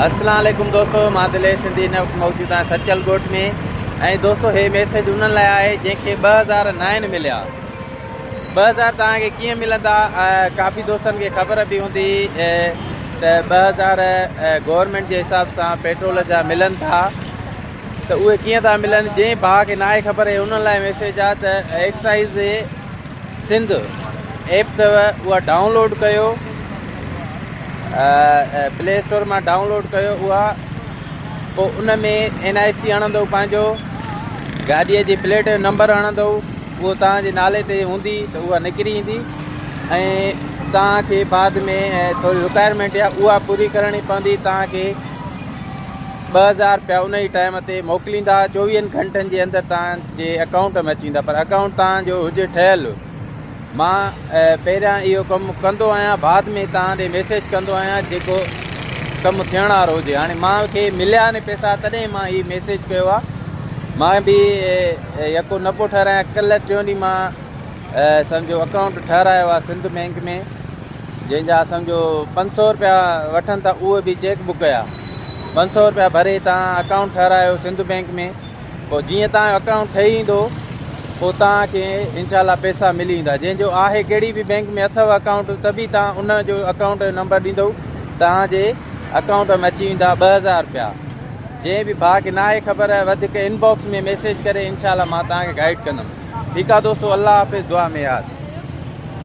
اسلام عليڪم دوستو مان دلير سنڌي هن وقت موجود آهيان سچل ڳوٺ ۾ ۽ دوستو هي ميسيج انهن لاء آهي جنهن کي 2000 ناهن مليا 2000 توهان کي ڪيئن ملندا ڪافي دوستن کي خبر به هوندي ته 2000 گورنمينٽ جي حساب سان پيٽرول جا ملن ٿا ته اهي ڪيئن ٿا ملن جنهن ڀاء کي ناهي خبر هي انهن لاء ميسيج آهي ته ايڪسائز سنڌ ايپ اٿو اها ڊائونلوڊ ڪيو پلي اسٽور مان ڊائونلوڊ ڪيو اها پوء ان ۾ اين آء سي هڻندو پنهنجو گاڏيء جي پليٽ جو نمبر هڻندو اهو توهان جي نالي تي هوندي ته اها نڪري ايندي ۽ توهان کي بعد ۾ ٿوري رڪوائرمينٽ آهي اها پوري ڪرڻي پوندي توهان کي 2000 رپيا ان ئي ٽائيم تي موڪليندا چوويهن گهنٽن جي اندر توهان جي اڪائونٽ ۾ اچي ويندا پر اڪائونٽ توهان جو هجي ٺهيل مان پهريان اهو ڪم ڪندو آهيان بعد ۾ توهان ڏي ميسيج ڪندو آهيان جيڪو ڪم ٿيڻ وارو هجي هاڻي مان کي مليا نه پئسا تڏهن مان هي ميسيج ڪيو آهي مان به يڪو نه پيو ٺهرايان ڪلهه ٽيون ڏينهن مان سمجهو اڪائونٽ ٺهرايو آهي سنڌ بينڪ ۾ جنهن جا سمجهو 500 روپيا وٺن ٿا اهي به چيڪ بڪ جا 500 روپيا ڀري تان اڪائونٽ ٺهرايو سنڌ بينڪ ۾ پوء جيئن تان جو اڪائونٽ ٺهي ايندو پوء تان کي انشاء الله پئسا ملي ويندا جنهن جو آهي ڪهڙي به بينڪ ۾ اٿو اڪائونٽ ته به تان ان جو اڪائونٽ جو نمبر ڏيندو تان جي اڪائونٽ ۾ اچي ويندا 2000 روپيا جنهن به ڀاء کي ناهي خبر وڌيڪ انباڪس ۾ ميسيج ڪري انشاء الله مان تان کي گائيڊ ڪندم ٺيڪ آ دوستو الله حافظ دعا ۾ ياد.